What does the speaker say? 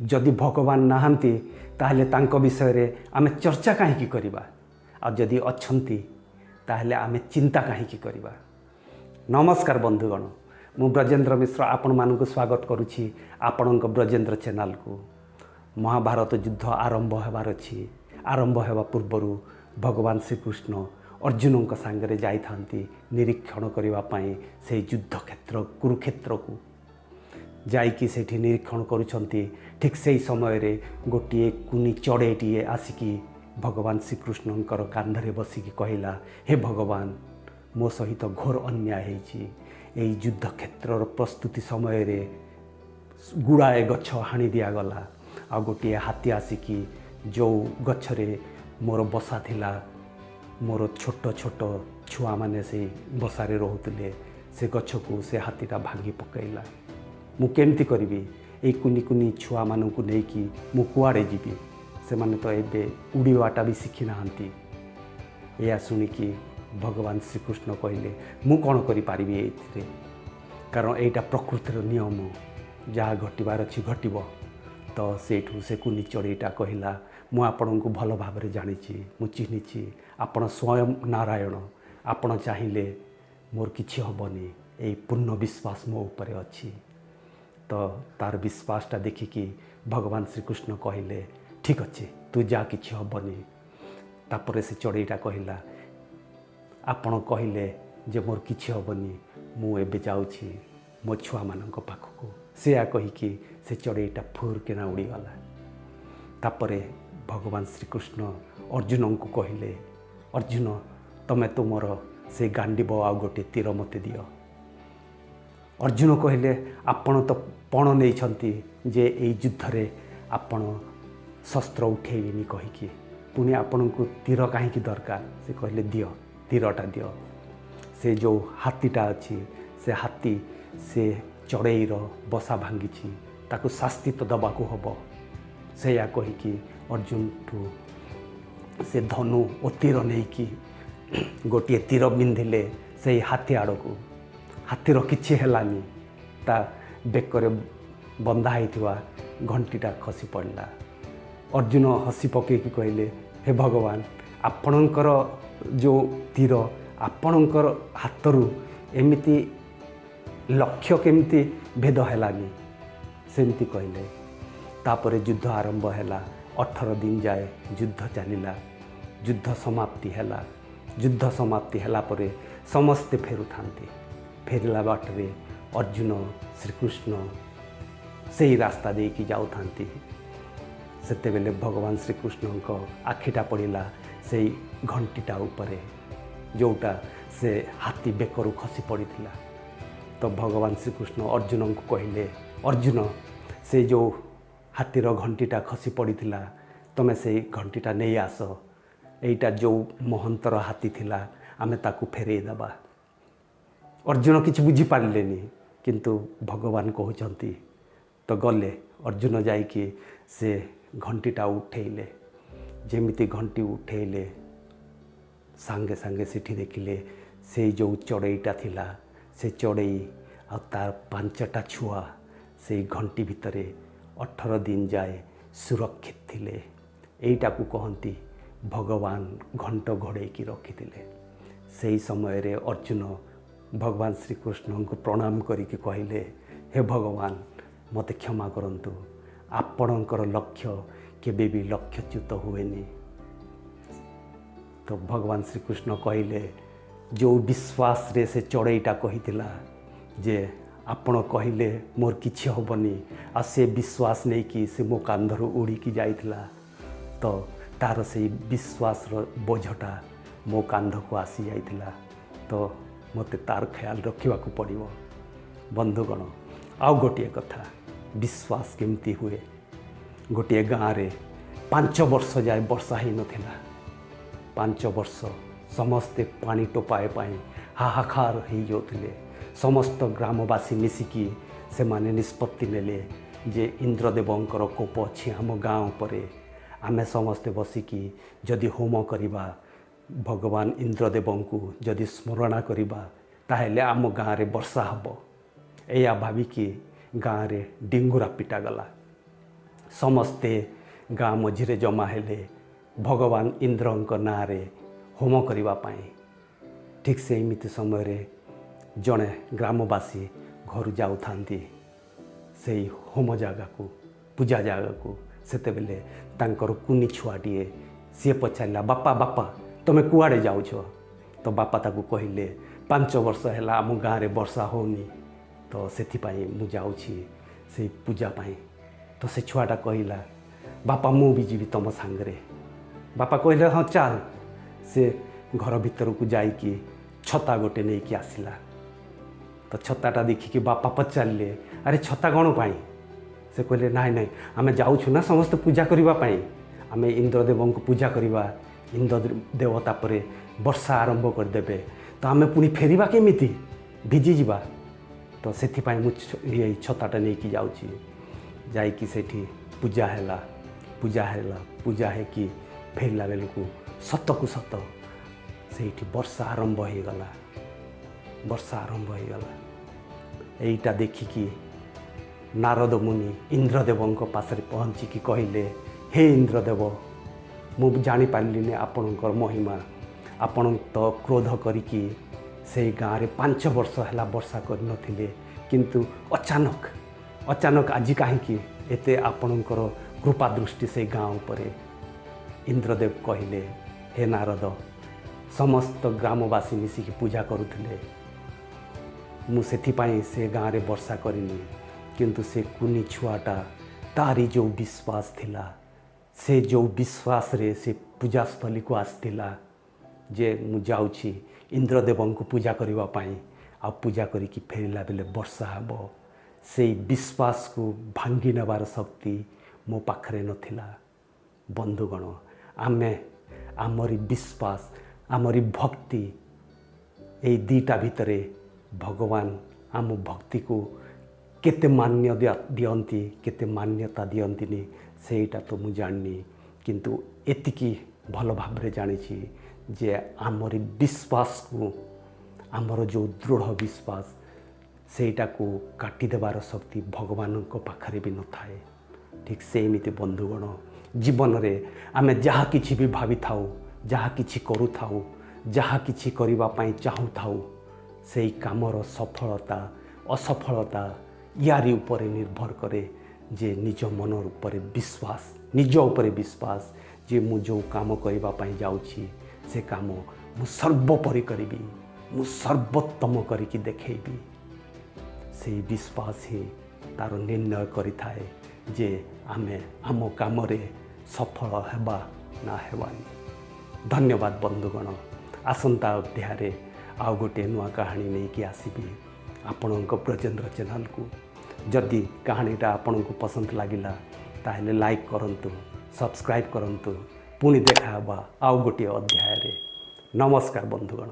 ଯଦି ଭଗବାନ ନାହାନ୍ତି, ତାହେଲେ ତାଙ୍କ ବିଷୟରେ ଆମେ ଚର୍ଚ୍ଚା କାହିଁକି କରିବା? ଆଉ ଯଦି ଅଛନ୍ତି, ତାହେଲେ ଆମେ ଚିନ୍ତା କାହିଁକି କରିବା? ନମସ୍କାର ବନ୍ଧୁଗଣ, ମୁଁ ବ୍ରଜେନ୍ଦ୍ର ମିଶ୍ର ଆପଣମାନଙ୍କୁ ସ୍ୱାଗତ କରୁଛି ଆପଣଙ୍କ ବ୍ରଜେନ୍ଦ୍ର ଚ୍ୟାନେଲକୁ। ମହାଭାରତ ଯୁଦ୍ଧ ଆରମ୍ଭ ହେବାର ଅଛି। ଆରମ୍ଭ ହେବା ପୂର୍ବରୁ ଭଗବାନ ଶ୍ରୀକୃଷ୍ଣ ଅର୍ଜୁନଙ୍କ ସାଙ୍ଗରେ ଯାଇଥାନ୍ତି ନିରୀକ୍ଷଣ କରିବା ପାଇଁ ସେଇ ଯୁଦ୍ଧକ୍ଷେତ୍ର କୁରୁକ୍ଷେତ୍ରକୁ। ଯାଇକି ସେଇଠି ନିରୀକ୍ଷଣ କରୁଛନ୍ତି। ଠିକ୍ ସେଇ ସମୟରେ ଗୋଟିଏ କୁନି ଚଢ଼େଇଟିଏ ଆସିକି ଭଗବାନ ଶ୍ରୀକୃଷ୍ଣଙ୍କର କାନ୍ଧରେ ବସିକି କହିଲା, "ହେ ଭଗବାନ, ମୋ ସହିତ ଘୋର ଅନ୍ୟାୟ ହେଇଛି। ଏଇ ଯୁଦ୍ଧକ୍ଷେତ୍ରର ପ୍ରସ୍ତୁତି ସମୟରେ ଗୁଡ଼ାଏ ଗଛ ହାଣି ଦିଆଗଲା ଆଉ ଗୋଟିଏ ହାତୀ ଆସିକି ଯେଉଁ ଗଛରେ ମୋର ବସା ଥିଲା, ମୋର ଛୋଟ ଛୋଟ ଛୁଆମାନେ ସେଇ ବସାରେ ରହୁଥିଲେ, ସେ ଗଛକୁ ସେ ହାତୀଟା ଭାଙ୍ଗି ପକାଇଲା। ମୁଁ କେମିତି କରିବି? ଏଇ କୁନି କୁନି ଛୁଆମାନଙ୍କୁ ନେଇକି ମୁଁ କୁଆଡ଼େ ଯିବି? ସେମାନେ ତ ଏବେ ଉଡ଼ିବାଟା ବି ଶିଖିନାହାନ୍ତି।" ଏହା ଶୁଣିକି ଭଗବାନ ଶ୍ରୀକୃଷ୍ଣ କହିଲେ, "ମୁଁ କ'ଣ କରିପାରିବି ଏଇଥିରେ? କାରଣ ଏଇଟା ପ୍ରକୃତିର ନିୟମ, ଯାହା ଘଟିବାର ଅଛି ଘଟିବ।" ତ ସେଇଠୁ ସେ କୁନି ଚଢ଼େଇଟା କହିଲା, "ମୁଁ ଆପଣଙ୍କୁ ଭଲ ଭାବରେ ଜାଣିଛି, ମୁଁ ଚିହ୍ନିଛି, ଆପଣ ସ୍ୱୟଂ ନାରାୟଣ। ଆପଣ ଚାହିଁଲେ ମୋର କିଛି ହେବନି। ଏଇ ପୂର୍ଣ୍ଣ ବିଶ୍ୱାସ ମୋ ଉପରେ ଅଛି।" ତ ତାର ବିଶ୍ୱାସଟା ଦେଖିକି ଭଗବାନ ଶ୍ରୀକୃଷ୍ଣ କହିଲେ, "ଠିକ୍ ଅଛି, ତୁ ଯା, କିଛି ହେବନି।" ତାପରେ ସେ ଚଢ଼େଇଟା କହିଲା, "ଆପଣ କହିଲେ ଯେ ମୋର କିଛି ହେବନି, ମୁଁ ଏବେ ଯାଉଛି ମୋ ଛୁଆମାନଙ୍କ ପାଖକୁ।" ସେୟା କହିକି ସେ ଚଢ଼େଇଟା ଫୁରକିନା ଉଡ଼ିଗଲା। ତାପରେ ଭଗବାନ ଶ୍ରୀକୃଷ୍ଣ ଅର୍ଜୁନଙ୍କୁ କହିଲେ, "ଅର୍ଜୁନ, ତମେ ତୁମର ସେ ଗାଣ୍ଡିବ ଆଉ ଗୋଟିଏ ତୀର ମୋତେ ଦିଅ।" ଅର୍ଜୁନ କହିଲେ, "ଆପଣ ତ ପଣ ନେଇଛନ୍ତି ଯେ ଏଇ ଯୁଦ୍ଧରେ ଆପଣ ଶସ୍ତ୍ର ଉଠେଇବେନି କହିକି, ପୁଣି ଆପଣଙ୍କୁ ତୀର କାହିଁକି ଦରକାର?" ସେ କହିଲେ, "ଦିଅ, ତୀରଟା ଦିଅ। ସେ ଯେଉଁ ହାତୀଟା ଅଛି, ସେ ହାତୀ ସେ ଚଢ଼େଇର ବସା ଭାଙ୍ଗିଛି, ତାକୁ ଶାସ୍ତି ତ ଦେବାକୁ ହେବ।" ସେଇଆ କହିକି ଅର୍ଜୁନଠୁ ସେ ଧନୁ ଓ ତୀର ନେଇକି ଗୋଟିଏ ତୀର ବିନ୍ଧିଲେ ସେଇ ହାତୀ ଆଡ଼କୁ। ହାତୀର କିଛି ହେଲାନି, ତା ବେକରେ ବନ୍ଧା ହେଇଥିବା ଘଣ୍ଟିଟା ଖସି ପଡ଼ିଲା। ଅର୍ଜୁନ ହସି ପକେଇକି କହିଲେ, "ହେ ଭଗବାନ, ଆପଣଙ୍କର ଯେଉଁ ତୀର ଆପଣଙ୍କର ହାତରୁ ଏମିତି ଲକ୍ଷ୍ୟ କେମିତି ଭେଦ ହେଲାନି?" ସେମିତି କହିଲେ। ତାପରେ ଯୁଦ୍ଧ ଆରମ୍ଭ ହେଲା। 18 ଦିନ ଯାଏ ଯୁଦ୍ଧ ଚାଲିଲା। ଯୁଦ୍ଧ ସମାପ୍ତି ହେଲା। ଯୁଦ୍ଧ ସମାପ୍ତି ହେଲା ପରେ ସମସ୍ତେ ଫେରୁଥାନ୍ତି। ଫେରିଲା ବାଟରେ ଅର୍ଜୁନ, ଶ୍ରୀକୃଷ୍ଣ ସେଇ ରାସ୍ତା ଦେଇକି ଯାଉଥାନ୍ତି। ସେତେବେଳେ ଭଗବାନ ଶ୍ରୀକୃଷ୍ଣଙ୍କ ଆଖିଟା ପଡ଼ିଲା ସେଇ ଘଣ୍ଟିଟା ଉପରେ, ଯେଉଁଟା ସେ ହାତୀ ବେକରୁ ଖସି ପଡ଼ିଥିଲା। ତ ଭଗବାନ ଶ୍ରୀକୃଷ୍ଣ ଅର୍ଜୁନଙ୍କୁ କହିଲେ, "ଅର୍ଜୁନ, ସେ ଯେଉଁ ହାତୀର ଘଣ୍ଟିଟା ଖସି ପଡ଼ିଥିଲା, ତୁମେ ସେଇ ଘଣ୍ଟିଟା ନେଇ ଆସ। ଏଇଟା ଯେଉଁ ମହନ୍ତର ହାତୀ ଥିଲା, ଆମେ ତାକୁ ଫେରେଇ ଦେବା।" ଅର୍ଜୁନ କିଛି ବୁଝିପାରିଲେନି, କିନ୍ତୁ ଭଗବାନ କହୁଛନ୍ତି ତ ଗଲେ। ଅର୍ଜୁନ ଯାଇକି ସେ ଘଣ୍ଟିଟା ଉଠେଇଲେ। ଯେମିତି ଘଣ୍ଟି ଉଠେଇଲେ, ସାଙ୍ଗେ ସାଙ୍ଗେ ସେଠି ଦେଖିଲେ ସେଇ ଯେଉଁ ଚଢ଼େଇଟା ଥିଲା, ସେ ଚଢ଼େଇ ଆଉ ତାର ପାଞ୍ଚଟା ଛୁଆ ସେଇ ଘଣ୍ଟି ଭିତରେ 18 ଦିନ ଯାଏ ସୁରକ୍ଷିତ ଥିଲେ। ଏଇଟାକୁ କହନ୍ତି ଭଗବାନ ଘଣ୍ଟ ଘୋଡ଼େଇକି ରଖିଥିଲେ। ସେଇ ସମୟରେ ଅର୍ଜୁନ ଭଗବାନ ଶ୍ରୀକୃଷ୍ଣଙ୍କୁ ପ୍ରଣାମ କରିକି କହିଲେ, "ହେ ଭଗବାନ, ମୋତେ କ୍ଷମା କରନ୍ତୁ। ଆପଣଙ୍କର ଲକ୍ଷ୍ୟ କେବେ ବି ଲକ୍ଷ୍ୟଚ୍ୟୁତ ହୁଏନି।" ତ ଭଗବାନ ଶ୍ରୀକୃଷ୍ଣ କହିଲେ, ଯେଉଁ ବିଶ୍ୱାସରେ ସେ ଚଢ଼େଇଟା କହିଥିଲା ଯେ ଆପଣ କହିଲେ ମୋର କିଛି ହେବନି, ଆଉ ସେ ବିଶ୍ୱାସ ନେଇକି ସେ ମୋ କାନ୍ଧରୁ ଉଡ଼ିକି ଯାଇଥିଲା, ତ ତାର ସେଇ ବିଶ୍ୱାସର ବୋଝଟା ମୋ କାନ୍ଧକୁ ଆସିଯାଇଥିଲା, ତ ମୋତେ ତାର ଖ୍ୟାଲ ରଖିବାକୁ ପଡ଼ିବ। ବନ୍ଧୁଗଣ, ଆଉ ଗୋଟିଏ କଥା, ବିଶ୍ୱାସ କେମିତି ହୁଏ? ଗୋଟିଏ ଗାଁରେ 5 ବର୍ଷ ଯାଏ ବର୍ଷା ହେଇନଥିଲା। 5 ବର୍ଷ ସମସ୍ତେ ପାଣି ଟୋପାଏ ପାଇଁ ହାହାକାର ହେଇଯାଉଥିଲେ। ସମସ୍ତ ଗ୍ରାମବାସୀ ମିଶିକି ସେମାନେ ନିଷ୍ପତ୍ତି ନେଲେ ଯେ ଇନ୍ଦ୍ରଦେବଙ୍କର କୋପ ଅଛି ଆମ ଗାଁ ଉପରେ। ଆମେ ସମସ୍ତେ ବସିକି ଯଦି ହୋମ କରିବା, ଭଗବାନ ଇନ୍ଦ୍ରଦେବଙ୍କୁ ଯଦି ସ୍ମରଣା କରିବା, ତାହେଲେ ଆମ ଗାଁରେ ବର୍ଷା ହେବ। ଏଇଆ ଭାବିକି ଗାଁରେ ଡିଙ୍ଗୁରା ପିଟାଗଲା। ସମସ୍ତେ ଗାଁ ମଝିରେ ଜମା ହେଲେ ଭଗବାନ ଇନ୍ଦ୍ରଙ୍କ ନାଁରେ ହୋମ କରିବା ପାଇଁ। ଠିକ୍ ସେମିତି ସମୟରେ ଜଣେ ଗ୍ରାମବାସୀ ଘରୁ ଯାଉଥାନ୍ତି ସେଇ ହୋମ ଜାଗାକୁ, ପୂଜା ଜାଗାକୁ। ସେତେବେଳେ ତାଙ୍କର କୁନି ଛୁଆଟିଏ ସିଏ ପଚାରିଲା, "ବାପା, ବାପା, ତୁମେ କୁଆଡ଼େ ଯାଉଛ?" ତ ବାପା ତାକୁ କହିଲେ, "5 ବର୍ଷ ହେଲା ଆମ ଗାଁରେ ବର୍ଷା ହେଉନି, ତ ସେଥିପାଇଁ ମୁଁ ଯାଉଛି ସେଇ ପୂଜା ପାଇଁ।" ତ ସେ ଛୁଆଟା କହିଲା, "ବାପା, ମୁଁ ବି ଯିବି ତୁମ ସାଙ୍ଗରେ।" ବାପା କହିଲେ, "ହଁ, ଚାଲ।" ସେ ଘର ଭିତରକୁ ଯାଇକି ଛତା ଗୋଟେ ନେଇକି ଆସିଲା। ତ ଛତାଟା ଦେଖିକି ବାପା ପଚାରିଲେ, "ଆରେ, ଛତା କ'ଣ ପାଇଁ?" ସେ କହିଲେ, "ନାଇଁ ନାଇଁ, ଆମେ ଯାଉଛୁ ନା ସମସ୍ତେ ପୂଜା କରିବା ପାଇଁ। ଆମେ ଇନ୍ଦ୍ରଦେବଙ୍କୁ ପୂଜା କରିବା। ଇନ୍ଦ୍ରଦେବ ତାପରେ ବର୍ଷା ଆରମ୍ଭ କରିଦେବେ, ତ ଆମେ ପୁଣି ଫେରିବା କେମିତି? ଭିଜିଯିବା। ତ ସେଥିପାଇଁ ମୁଁ ଏଇ ଛତାଟା ନେଇକି ଯାଉଛି।" ଯାଇକି ସେଠି ପୂଜା ହେଲା, ପୂଜା ହେଲା। ପୂଜା ହେଇକି ଫେରିଲା ବେଳକୁ ସତକୁ ସତ ସେଇଠି ବର୍ଷା ଆରମ୍ଭ ହେଇଗଲା, ବର୍ଷା ଆରମ୍ଭ ହେଇଗଲା। ଏଇଟା ଦେଖିକି ନାରଦ ମୁନି ଇନ୍ଦ୍ରଦେବଙ୍କ ପାଖରେ ପହଞ୍ଚିକି କହିଲେ, "ହେ ଇନ୍ଦ୍ରଦେବ, ମୁଁ ଜାଣିପାରିଲିନି ଆପଣଙ୍କର ମହିମା। ଆପଣ ତ କ୍ରୋଧ କରିକି ସେଇ ଗାଁରେ 5 ବର୍ଷ ହେଲା ବର୍ଷା କରିନଥିଲେ, କିନ୍ତୁ ଅଚାନକ ଅଚାନକ ଆଜି କାହିଁକି ଏତେ ଆପଣଙ୍କର କୃପା ଦୃଷ୍ଟି ସେଇ ଗାଁ ଉପରେ?" ଇନ୍ଦ୍ରଦେବ କହିଲେ, "ହେ ନାରଦ, ସମସ୍ତ ଗ୍ରାମବାସୀ ମିଶିକି ପୂଜା କରୁଥିଲେ, ମୁଁ ସେଥିପାଇଁ ସେ ଗାଁରେ ବର୍ଷା କରିନି। କିନ୍ତୁ ସେ କୁନି ଛୁଆଟା, ତାରି ଯେଉଁ ବିଶ୍ୱାସ ଥିଲା, ସେ ଯେଉଁ ବିଶ୍ୱାସରେ ସେ ପୂଜାସ୍ଥଳୀକୁ ଆସିଥିଲା ଯେ ମୁଁ ଯାଉଛି ଇନ୍ଦ୍ରଦେବଙ୍କୁ ପୂଜା କରିବା ପାଇଁ, ଆଉ ପୂଜା କରିକି ଫେରିଲା ବେଳେ ବର୍ଷା ହେବ, ସେଇ ବିଶ୍ୱାସକୁ ଭାଙ୍ଗି ନେବାର ଶକ୍ତି ମୋ ପାଖରେ ନଥିଲା।" ବନ୍ଧୁଗଣ, ଆମେ ଆମରି ବିଶ୍ୱାସ, ଆମରି ଭକ୍ତି, ଏଇ ଦୁଇଟା ଭିତରେ ଭଗବାନ ଆମ ଭକ୍ତିକୁ କେତେ ମାନ୍ୟ ଦିଅନ୍ତି, କେତେ ମାନ୍ୟତା ଦିଅନ୍ତିନି, ସେଇଟା ତ ମୁଁ ଜାଣିନି। କିନ୍ତୁ ଏତିକି ଭଲ ଭାବରେ ଜାଣିଛି ଯେ ଆମରି ବିଶ୍ୱାସକୁ, ଆମର ଯେଉଁ ଦୃଢ଼ ବିଶ୍ୱାସ, ସେଇଟାକୁ କାଟିଦେବାର ଶକ୍ତି ଭଗବାନଙ୍କ ପାଖରେ ବି ନଥାଏ। ଠିକ୍ ସେମିତି ବନ୍ଧୁଗଣ, ଜୀବନରେ ଆମେ ଯାହା କିଛି ବି ଭାବିଥାଉ, ଯାହା କିଛି କରୁଥାଉ, ଯାହା କିଛି କରିବା ପାଇଁ ଚାହୁଁଥାଉ, ସେଇ କାମର ସଫଳତା ଅସଫଳତା ୟାରି ଉପରେ ନିର୍ଭର କରେ ଯେ ନିଜ ମନ ଉପରେ ବିଶ୍ୱାସ, ନିଜ ଉପରେ ବିଶ୍ୱାସ ଯେ ମୁଁ ଯେଉଁ କାମ କରିବା ପାଇଁ ଯାଉଛି, ସେ କାମ ମୁଁ ସର୍ବୋପରି କରିବି, ମୁଁ ସର୍ବୋତ୍ତମ କରିକି ଦେଖେଇବି। ସେଇ ବିଶ୍ୱାସ ହିଁ ତା'ର ନିର୍ଣ୍ଣୟ କରିଥାଏ ଯେ ଆମେ ଆମ କାମରେ ସଫଳ ହେବା ନା ହେବାନି। ଧନ୍ୟବାଦ ବନ୍ଧୁଗଣ। ଆସନ୍ତା ଅଧ୍ୟାୟରେ ଆଉ ଗୋଟିଏ ନୂଆ କାହାଣୀ ନେଇକି ଆସିବି ଆପଣଙ୍କ ବ୍ରଜେନ୍ଦ୍ର ଚ୍ୟାନେଲକୁ। ଯଦି କାହାଣୀଟା ଆପଣଙ୍କୁ ପସନ୍ଦ ଲାଗିଲା, ତାହେଲେ ଲାଇକ୍ କରନ୍ତୁ, ସବସ୍କ୍ରାଇବ୍ କରନ୍ତୁ। ପୁଣି ଦେଖା ହେବା ଆଉ ଗୋଟିଏ ଅଧ୍ୟାୟରେ। ନମସ୍କାର ବନ୍ଧୁଗଣ।